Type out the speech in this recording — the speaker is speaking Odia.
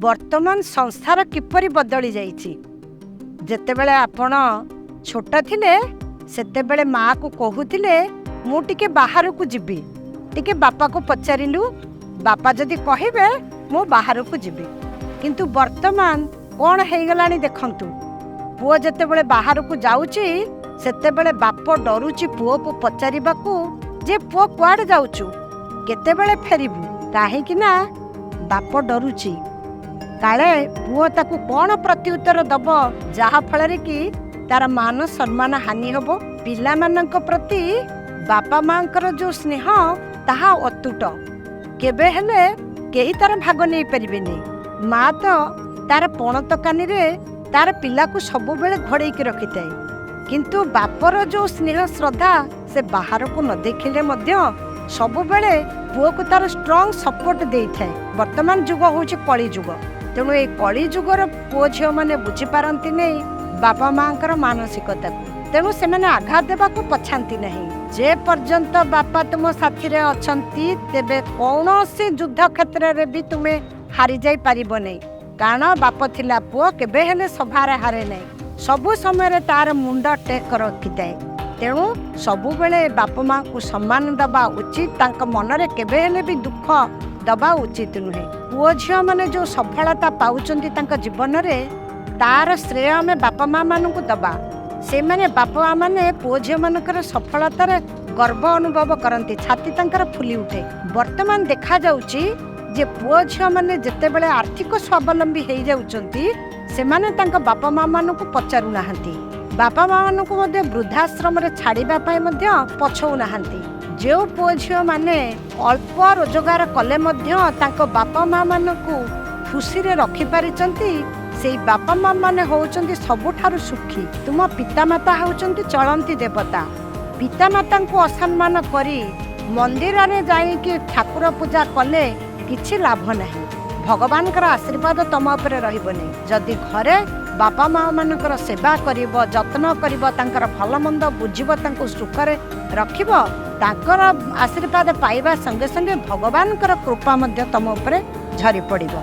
ବର୍ତ୍ତମାନ ସଂସାର କିପରି ବଦଳି ଯାଇଛି। ଯେତେବେଳେ ଆପଣ ଛୋଟ ଥିଲେ, ସେତେବେଳେ ମାଆକୁ କହୁଥିଲେ, "ମୁଁ ଟିକେ ବାହାରକୁ ଯିବି, ଟିକେ ବାପାକୁ ପଚାରିଲୁ, ବାପା ଯଦି କହିବେ ମୁଁ ବାହାରକୁ ଯିବି।" କିନ୍ତୁ ବର୍ତ୍ତମାନ କ'ଣ ହେଇଗଲାଣି ଦେଖନ୍ତୁ। ପୁଅ ଯେତେବେଳେ ବାହାରକୁ ଯାଉଛି, ସେତେବେଳେ ବାପ ଡରୁଛି ପୁଅକୁ ପଚାରିବାକୁ ଯେ, "ପୁଅ, କୁଆଡ଼େ ଯାଉଛୁ? କେତେବେଳେ ଫେରିବୁ?" କାହିଁକି ନା ବାପ ଡରୁଛି, କାଳେ ପୁଅ ତାକୁ କ'ଣ ପ୍ରତ୍ୟୁତ୍ତର ଦବ, ଯାହାଫଳରେ କି ତାର ମାନ ସମ୍ମାନ ହାନି ହେବ। ପିଲାମାନଙ୍କ ପ୍ରତି ବାପା ମାଙ୍କର ଯେଉଁ ସ୍ନେହ, ତାହା ଅତୁଟ। କେବେ ହେଲେ କେହି ତାର ଭାଗ ନେଇପାରିବେନି। ମା ତ ତାର ପଣତ କାନିରେ ତାର ପିଲାକୁ ସବୁବେଳେ ଘୋଡ଼େଇକି ରଖିଥାଏ। କିନ୍ତୁ ବାପର ଯେଉଁ ସ୍ନେହ ଶ୍ରଦ୍ଧା, ସେ ବାହାରକୁ ନ ଦେଖିଲେ ମଧ୍ୟ ସବୁବେଳେ ପୁଅକୁ ତାର ଷ୍ଟ୍ରଙ୍ଗ ସପୋର୍ଟ ଦେଇଥାଏ। ବର୍ତ୍ତମାନ ଯୁଗ ହେଉଛି କଳି ଯୁଗ। ତେଣୁ ଏଇ କଳି ଯୁଗର ପୁଅ ଝିଅମାନେ ବୁଝିପାରନ୍ତି ନାହିଁ ବାପା ମାଙ୍କର ମାନସିକତାକୁ। ତେଣୁ ସେମାନେ ଆଘାତ ଦେବାକୁ ପଛାନ୍ତି ନାହିଁ। ଯେ ପର୍ଯ୍ୟନ୍ତ ବାପା ତୁମ ସାଥିରେ ଅଛନ୍ତି, ତେବେ କୌଣସି ଯୁଦ୍ଧ କ୍ଷେତ୍ରରେ ବି ତୁମେ ହାରିଯାଇ ପାରିବ ନାହିଁ। କାରଣ ବାପ ଥିଲା ପୁଅ କେବେ ହେଲେ ସଭାରେ ହାରେ ନାହିଁ, ସବୁ ସମୟରେ ତାର ମୁଣ୍ଡ ଟେକ ରଖିଥାଏ। ତେଣୁ ସବୁବେଳେ ବାପା ମାଙ୍କୁ ସମ୍ମାନ ଦେବା ଉଚିତ। ତାଙ୍କ ମନରେ କେବେ ହେଲେ ବି ଦୁଃଖ ଦେବା ଉଚିତ ନୁହେଁ। ପୁଅ ଝିଅମାନେ ଯେଉଁ ସଫଳତା ପାଉଛନ୍ତି ତାଙ୍କ ଜୀବନରେ, ତାର ଶ୍ରେୟ ଆମେ ବାପା ମା ମାନଙ୍କୁ ଦେବା। ସେମାନେ ବାପା ମା ମାନେ ପୁଅ ଝିଅମାନଙ୍କର ସଫଳତାରେ ଗର୍ବ ଅନୁଭବ କରନ୍ତି, ଛାତି ତାଙ୍କର ଫୁଲି ଉଠେ। ବର୍ତ୍ତମାନ ଦେଖାଯାଉଛି ଯେ ପୁଅ ଝିଅମାନେ ଯେତେବେଳେ ଆର୍ଥିକ ସ୍ୱାବଲମ୍ବୀ ହେଇଯାଉଛନ୍ତି, ସେମାନେ ତାଙ୍କ ବାପା ମା ମାନଙ୍କୁ ପଚାରୁନାହାନ୍ତି। ବାପା ମା ମାନଙ୍କୁ ମଧ୍ୟ ବୃଦ୍ଧାଶ୍ରମରେ ଛାଡ଼ିବା ପାଇଁ ମଧ୍ୟ ପଛଉନାହାନ୍ତି। ଯେଉଁ ପୁଅ ଝିଅମାନେ ଅଳ୍ପ ରୋଜଗାର କଲେ ମଧ୍ୟ ତାଙ୍କ ବାପା ମା ମାନଙ୍କୁ ଖୁସିରେ ରଖିପାରିଛନ୍ତି, ସେଇ ବାପା ମା ମାନେ ହେଉଛନ୍ତି ସବୁଠାରୁ ସୁଖୀ। ତୁମ ପିତାମାତା ହେଉଛନ୍ତି ଚଳନ୍ତି ଦେବତା। ପିତାମାତାଙ୍କୁ ଅସମ୍ମାନ କରି ମନ୍ଦିରରେ ଯାଇକି ଠାକୁର ପୂଜା କଲେ କିଛି ଲାଭ ନାହିଁ। ଭଗବାନଙ୍କର ଆଶୀର୍ବାଦ ତମ ଉପରେ ରହିବନି। ଯଦି ଘରେ ବାପା ମା ମାନଙ୍କର ସେବା କରିବ, ଯତ୍ନ କରିବ, ତାଙ୍କର ଭଲ ମନ୍ଦ ବୁଝିବ, ତାଙ୍କୁ ସୁଖରେ ରଖିବ, ତାଙ୍କର ଆଶୀର୍ବାଦ ପାଇବା ସଙ୍ଗେ ସଙ୍ଗେ ଭଗବାନଙ୍କର କୃପା ମଧ୍ୟ ତମ ଉପରେ ଝରି ପଡ଼ିବ।